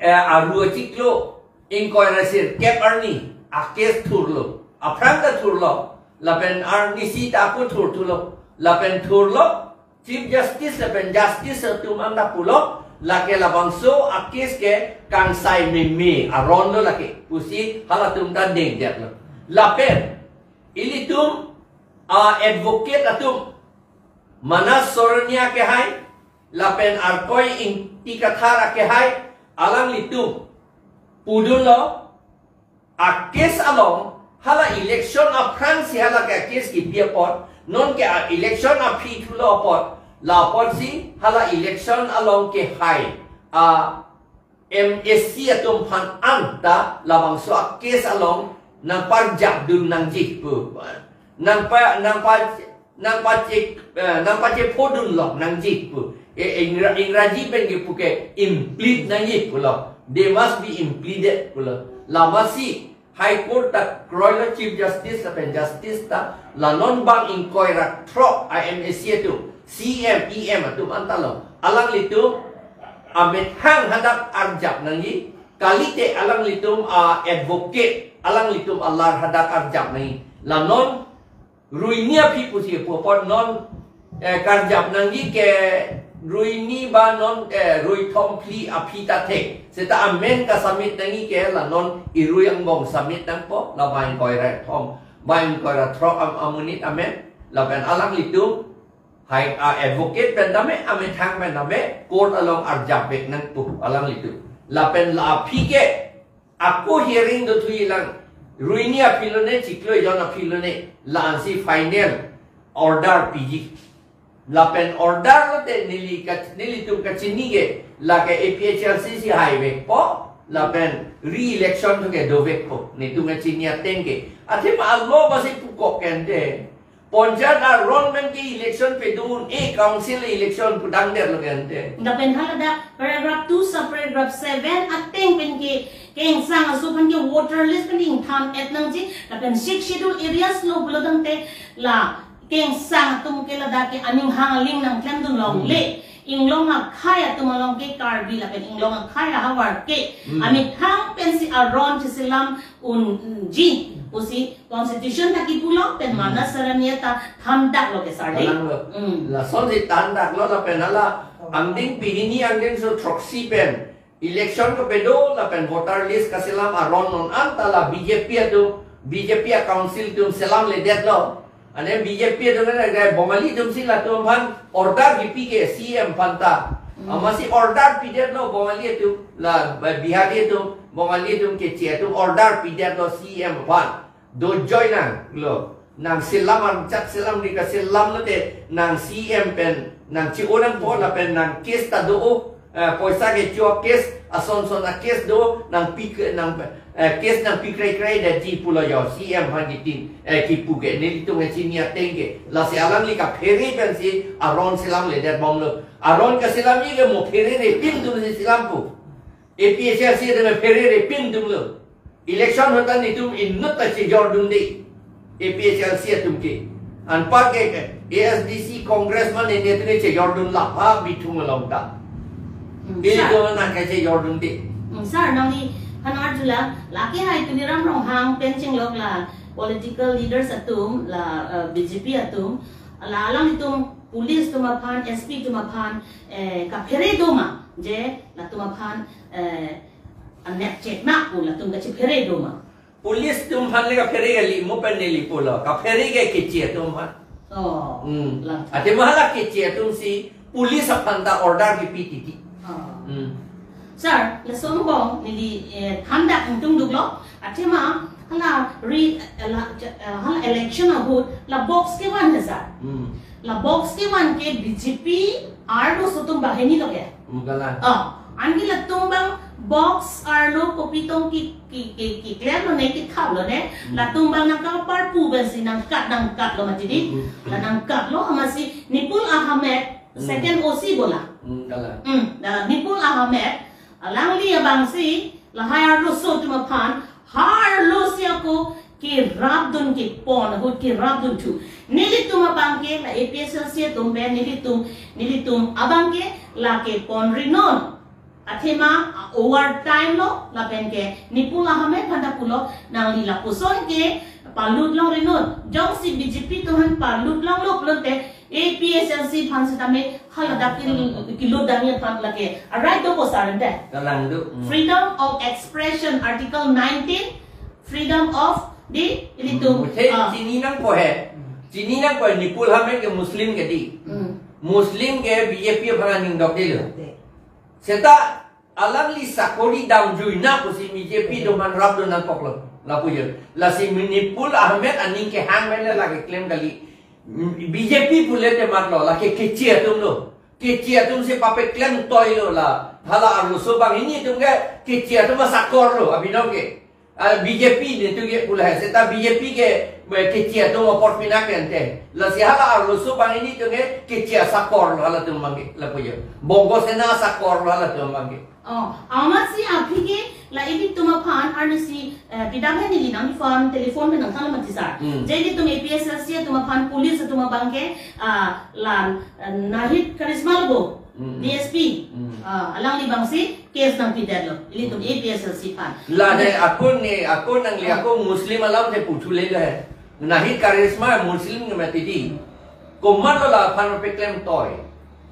eh, aru achiklo, ingkoi ra sirkep arni a case thurlo. Aphrang ta thurlo. Lapen arnisi ta ako thurthulo. Lapen thurlo, Chief Justice lapen Justice atum anta pulo, lake labangso a case ke kangsai meme aron lo lake pusi halatum ta dengdetlo. Lapen ilitum a advocate atum, Manas Soronia ke hai, lapen Arkoi Ingti Kathar ke hai, alanglitum pudunlo, a case along, hala election aphrang si hala ke case kipi apot, non ke a election aphi thulo apot, la apotsi hala election along ke hai a M A C atum aphan anta labangso a case along nangparjap dun nangji pu. Nangpa, nangpa, nangpache, eh, nangpachepho dun lok nangji pu. E, Ingra-, Ingraji pen kipu ke implead nangji pulo. They must be impleaded pulo. Lama si High Court ta kroilo Chief Justice lapen Justice ta, la non bang ingkoi ra throk a M A C atum, C M, E M atum anta lo. Alanglitum amethang hadak arjap nangji, Kalite alanglitum a-advocate, alanglitum alar hadak arjap nangji. La non ruini aphi pusi pu apot non, eh, karjap nangji ke ruini ba non, eh, rui thom phli aphi ta thek. Seta amen ka-submit nangji ke la non irui angbong submit nangpo, la bang ingkoi ra thom, bang ingkoi ra throk am-, amonit amen, lapen alanglitum hai a-advocate pen tame, amethang pen tame, court along arjap vek nangpo alanglitum. Lapen la aphi ke, ako hearing dothuji lang, ruini aphi lone, chiklo ejon aphi lone, la-ansi final order piji. Lapen order lote neli ka, nelitum kachini ke, lake A P H L C si hai vekpo, lapen re-election thu ke do vekpo, netum kachini ateng ke. Athema alo basi pukok kente. Panchayat aron pen ke election pedun, e council election pudang der lo kente. Lapen haladak paragraph two sub paragraph seven ateng pen ke, kengsang aso pen ke voter list pen ingthan-et nangji, lapen six schedule areas lo pulo tangte la kengsang atum ke ladak ke aning hang aling nangklemdun longle. Hmm. Inglong akhei atum along ke Karbi lapen inglong akhei ahavar ke, hmm, amethang pensi aron cheselam unji pusi constitution ta kipulo pen, hmm, Manas Sarania ta thandaklo ke sir de. Thandaklo. Hmm. Lasonsi thandaklo lapen hala angdeng pehini angdengso throksi pen election kepedo lapen voter list kaselam aron non anta la B J P atum, B J P a-council atum selamledetlo. Ane B J P atum ane gai Bongali atumsi latum aphan order kipi ke C M aphan ta. Hmm. Amatsi order pidetlo Bongali atum, la Bihari atum, Bongali atum, Keche atum order pidetlo C M aphan. Dojoi nanglo. Nang selam, nang chak selam, di kaselam lote nang C M pen nang chi-o nangpo lapen nang case ta do-o, eh, poisa kecho case, ason son a-case do, nang pi ke, nang, eh, case nang pi krai krai detji pulo jo C M aphan kitin, eh, kipu ke, nelitum kachini ateng ke. Lasi alangli kaphere pensi aron selamledetbomlo. Aron kaselamji ke mo pherere pin atumsi selampo. A P H L C atum pherere pin atumlo. Election ahut ta netum inut ta chejordunde. A P H L C atum ke. Anpar ke, ke A S D C Congress mane netum ke chejordunlo ha bithung along ta. Hmm, sir. Ilitum nang ke chejordunde. Hmm, sir, nangliphan arjulo, lake hai Tuliram Ronghang pen chinglok la political leaders atum, la, eh, B J P atum, la alanglitum police atum aphan, S P atum aphan, eh, kaphere do ma, je latum aphan, eh, anep chek na pu latum kachephere do ma. Police atum aphan le kaphere kali, mo pen neli pulo, kaphere ke Keche atum aphan. Oh, hmm, lang. Athema hala Keche atumsi police aphan ta order kipi titi. Oh. Hmm. Sir, lason angbong neli, eh, thandak ingtungduklo. Athema hala re, eh, la, eh, hala election ahut la box kevan he sir. Hmm. La box kevan ke B J P arloso atum banghini lo ke. Hmm, kalang. Oh, anke latum abang box arlo kopi tong ki, ki, ki, keklemlo ne, kethaplo ne. Hmm. Latum abang nang kaparpu pensi nangkat, nangkatlo mati di. Hmm, hmm. La nangkatlo amatsi Nipul Ahmed, hmm, second O C bola. Hmm, kalang. Hmm, la Nipul Ahmed, alangli abangsi lahai arloso atum aphan, arloso ako kerapdun kepon ahut kerapdunthu. Nelitum abang ke la A P H L C atum pen nelitum, nelitum abang ke la keponri non. Athema overtime lo, lapen ke Nipul Ahmed aphan ta pulo, nangli lapuson ke palut longri non. Jongsi B J P atum aphan palut longlo pulote, A P H L C aphan sitame haladak kil-, kilut damji aphan lake arai dopo sir ente. Kalang do. Hmm. Freedom of expression, Article nineteen, freedom of the, ilitum. Hmm, muthe, ah, chini nangpo he. Chini nangpo he, Nipul Ahmed ke Muslim ke di. Hmm. Muslim ke B J P aphan aning dokde lo. Dokde. Seta alangli sakori damjui na pusi B J P atum aphan rapdun nangkoklo. Lapu jo. Lasi Nipul Ahmed aning kehang pen le lake klem kali. B J P pulote matlo, lake Keche atum lo. Keche atumsi papeklem toilo la. Hala arloso banghini atum ke Keche atum asakor lo, abinong ke. Ah, B J P netum ke pulai seta B J P ke, eh, Keche atum apor pinak ente. Lasi hala arloso banghini atum ke Keche asakor lo halatum abang ke, lapu jo. Bongo Sena asakor lo halatum abang ke. Oh, amatsi aphi ke la ilitum aphan arnisi, eh, pidam he neli nangli phone, telephone pen nangthanlo mati sir. Hmm. Je ilitum A P H L C atum aphan police atum abang ke, ah, la, eh, nahit karisma lo bo. Hmm. D S P. Hmm. Ah, alangli abangsi case nangpidetlo. Ilitum Hmm. A P H L C aphan. La de akun ni, akun nangli, Ah. akun Muslim alam de puthule de. Nahi karisma Muslim nge mati di. Komatlo la aphan peklem toi.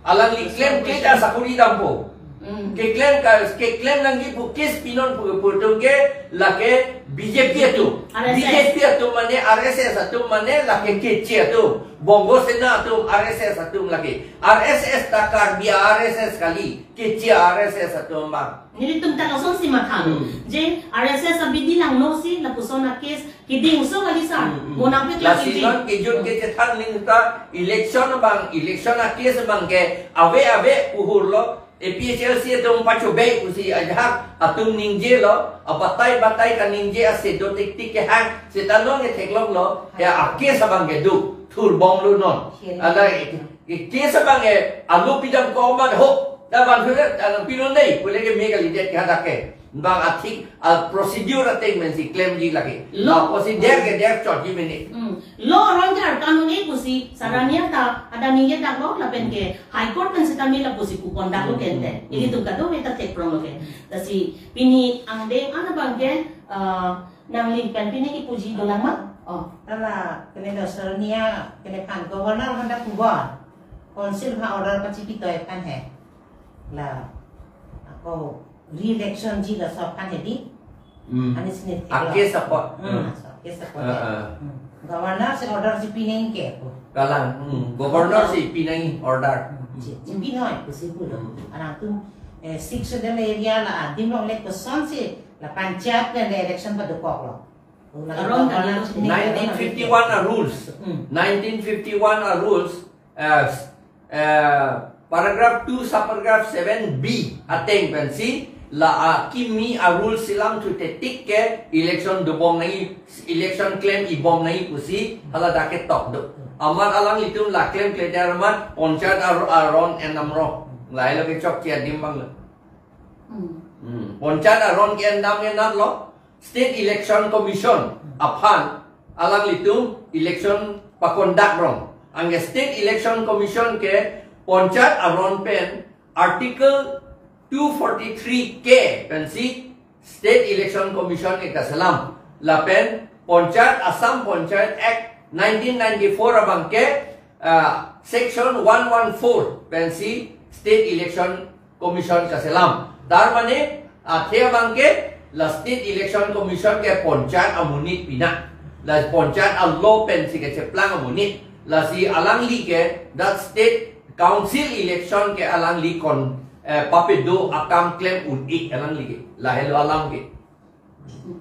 Alangli klem ke ta sakuri dampo. Hmm. Keklem ka, keklem nangji pu case pinon pu, pu atum ke lake B J P atum. R S S. B J P atum mane R S S atum mane lake kece atum. Bongo Sena atum R S S atum lake. R S S ta Karbi R S S kali. Kece R S S atum bang. Nelitum ta lasonsi matha. Hmm. Je R S S abidi langno si lapuson a case kedingso kali sir. Hmm, hmm. Mo nangpeklang Lasi iji. Non kejut kechethan ning ta election bang, election a case bang ke ave ave puhurlo. A P H L C atum pachobei pusi ajahak atum ningjelo, abatai batai kaningje ase do tik tik kehang, seta non ke theklonglo, ya a case abang ke do, thurbomlo non. Share. Ada ke, ke case abang ke, alu pidam ko amat ho, da ban thudet, alu pinon dei, pule ke me kalidet ke hadak ke. Bang athik, a procedure ateng pensi klemji lake. Lo. A procedure ke der chotji mene. Hmm. Lo aron ke arkan un-e pusi, Sarania ta, ada ningjedaklo, lapen ke, High Court pen sitame lapusi pu kondaklo Hmm, kente. hmm, Ilitum hmm. kadokave ta thekpronglo ke. Lasi pini angdeng an abang ke, ah, nangli pen pini kipuji dolang ma? Oh. Tala, kene do Sarania, kene phan governor handa kubon. Council ha order pachipitoi aphan he. La, ako re-election ji laso aphan he di. Hmm. Ani sini A theklong. case apot. Hmm, Hmm. so case apot Ah, he. ah. Hmm. Governor si order si pineng ke po. Kalang, hmm. Governor Oh. si pineng order. Hmm. Si, si pinoi ko si pulo. Hmm. Alang tu, eh, Sixth Schedule area la adim longle kosonsi la panchayat pen la election padokoklo. Aron Governor tadi si lo. Nineteen fifty-one a rules. Hmm. Nineteen fifty-one a rules. Eh, eh, paragraph two, subparagraph seven B ateng pensi la akimi a rule silam thu tetik ke election dobom nangji, election klem ibom nangji pusi hala dak ketok do. Amat alanglitum la klemkledet amat panchayat ar-, aron endamlo. Lahelo ke chokche adim banglo. Hmm. Hmm. Panchayat aron ke endam endamlo. State Election Commission aphan alanglitum election pakondak rong. Anke State Election Commission ke panchayat aron pen Article two forty-three K pensi State Election Commission ke kaselam. Lapen panchayat Assam Panchayat Act nineteen ninety-four abang ke, ah, Section one one four pensi State Election Commission kaselam. Tar mane, athe abang ke, la State Election Commission ke panchayat amonit pina. La panchayat a-law pensi kecheplang amonit. Lasi alangli ke, that state council election ke alangli kon, eh, papedo akam klem un-e alangli ke. Lahelo alam ke.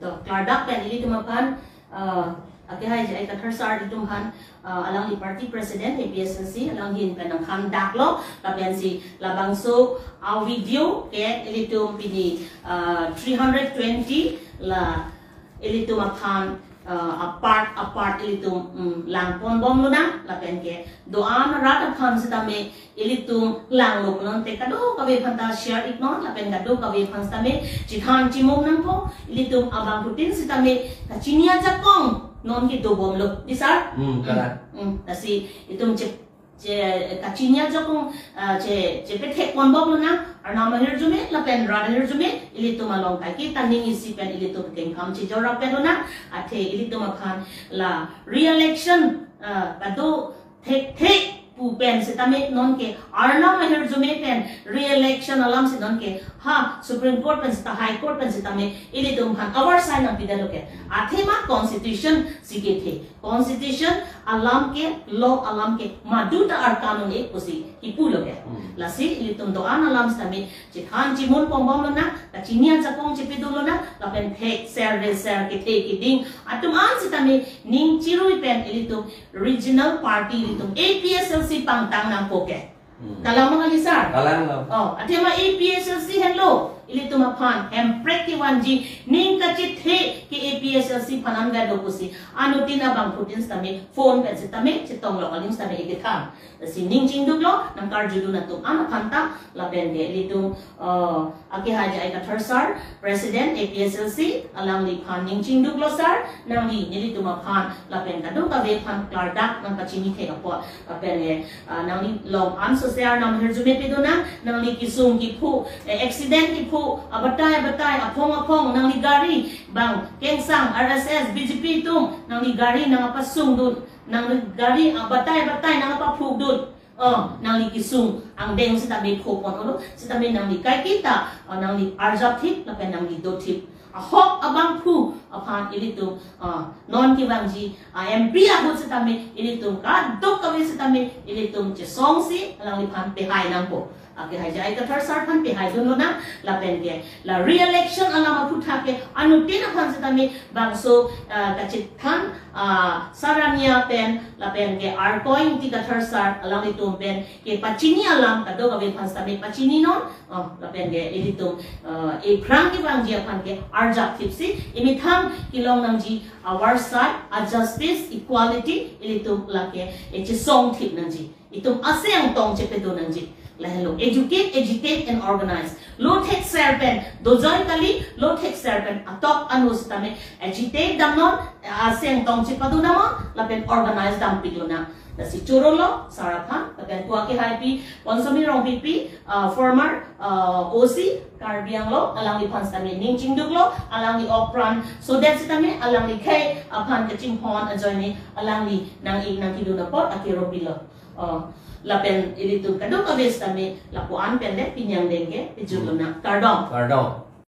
To, klardak pen ilitum aphan, uh, akehai J I Kathar sir ilitum aphan, uh, alangli party president A P H L C, alangli ahin pen nangkhandaklo, lapensi labangso a-video ke ilitum pini, uh, three hundred twenty la ilitum aphan, uh, apart, apart ilitum, mm, langponbomlonang, lapen ke do-an arat aphan sitame ilitum langlo pulote kadokave aphan ta share iknon, lapen kadokave aphan sitame chethan chimum nangpo, ilitum abangphutin sitame kachini ajakong non ke dobomlo, di sir? Hmm, kalang. Hmm, hmm. Lasi itum che, che, kachini ajakong, ah, che, chepethekponbomlonang, Arnam ahirjume, lapen rat ahirjume, ilitum along kaike ta ning isi pen ilitum kengkam chejor rapet lonang, athe ilitum aphan la re-election, ah, pado thekthek pu pen sitame non ke Arnam ahirjume pen re-election alam si non ke ha Supreme Court pen sita High Court pen sitame ilitum aphan avarsai nangpidetlo ke. Athema constitution si kethe. Constitution alam ke, law alam ke madu ta arkan un-e pusi kipulo ke. Hmm. Lasi ilitum do-an alam sitame chethan chimunponbomlonang, kachini ajakong chepadolonang, lapen thekser reser kethe keding atum an sitame ning chirui pen ilitum regional party ilitum A P H L C pangtang nangpo ke. Hmm. Kalang ma kali sir? Kalanglo. Oh, athema A P H L C henlo ilitum aphan hemprek kevanji ning Chethe ke A P H L C aphan an gado pusi anuttin abangphutin sitame phone pen sitame chetong lo, aling sitame ikethan. Si ning chingduklo, nangkarjudun atum an aphan ta, lapen ke ilitum, uh, akehai J I Kathar sir, President A P H L C, alangliphan ning chingduklo sir, nangli nelitum aphan, lapen kadokave aphan klardak nangpachini thek apot, lapen ke, uh, nangli long an so sir nang hirjume pedonang, nangli kisung kiphu, eh, accident kiphu, abatai abatai, aphong aphong, nangli gari, bang, kengsang, R S S, B J P atum, nangli gari nangpasungdun, nangli gari abatai abatai nangpaphukdun. Oh, nangli kisung angdeng sitame khopon olo, sitame nangli kaiketa, oh, nangli arjap thip, lapen nangli dothip. Ahok abangphu aphan ilitum, ah, non kevangji, ah, M P ahut sitame ilitum kadokave sitame ilitum chesongsi alangliphan pehai nangpo. Akehai J I Kathar sir aphan pehaidun lonang, lapen ke la re-election alam aphuthak ke anuttin aphan sitame bangso, ah, kachethan, ah, Sarania pen, lapen ke Arkoi Ingti Kathar sir, alanglitum pen kepachini alam kadokave aphan sitame pachininon, oh, lapen ke ilitum, ah, ephrang kevangji aphan ke arjap thipsi, imethang kelong nangji our side, a justice, equality, ilitum lake, eh, chesong thip nangji. Itum aseng tong chepedo nangji. Lahelo, educate, agitate and organize. Lo thekser pen dojoi kali, lo thekser pen atok anu sitame agitate damnon, aseng tong chepado damnon, lapen organize dampik lonang. Lasi choro lo, sir aphan, lapen pu akehaipi, Ponsombi Rongpipi, uh, former, uh, O C, Karbi Anglong, alangliphan sitame ning chingduklo, alangli apran, so that sitame alangli khei aphan kachinghon ajoine, alangli nang-ik nangkedun apot akero pilo. Oh, lapen ilitum kadokave sitame lapu-an pen le pini angdeng ke pejut lonang. Kardom. Kardom.